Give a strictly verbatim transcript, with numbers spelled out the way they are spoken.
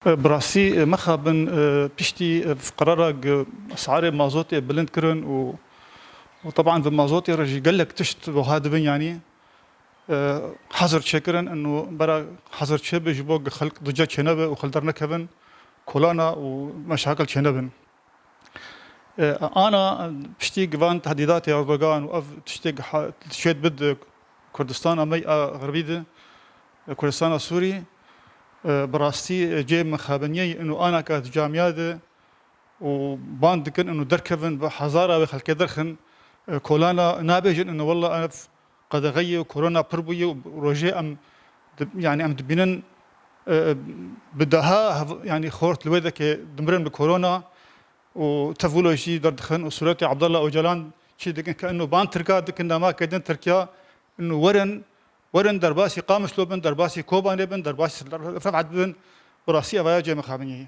Bi rastî, e, mixabin, e, piştî, e, qerara g-, esarê mazotê bilind kirin û, û teban bi mazotê re jî gelek tişt wiha dibin, yanî, e, hazir çêkirin, ino bera hazir çêbe ji bo ku xelk duca çênebe û xelk dernekevin kolana û meşakil çênebin. E, ana piştî givan tehdîdatê Erdogan û ev tiştê giha-, şêt bid Kurdistana me ya Xerbî de, e, Kurdistana Sûrî, e, bi rastî, e, cê mixabiniyê û ana ka di camiya de û ban dikin û derkevin bi hezara wê xelkê derxin, e, kolana nabêjin û wella ev qedexeyê û korona pir bûye û rojê em di-, yanî em dibînin, e, bi daha hev-, yanî xort li wê dekê dimirin bi korona û tevûlo jî derdixin û sûretê Abdullah Ocalan çî dikin ke ino ban Tirka dikin dema kedin Tirkiya ino werin, werin derbasî Qamişlo bin, derbasî Kobanê bin, derbasî Rifat bin, bi rastî evaya cê mixabiniyê.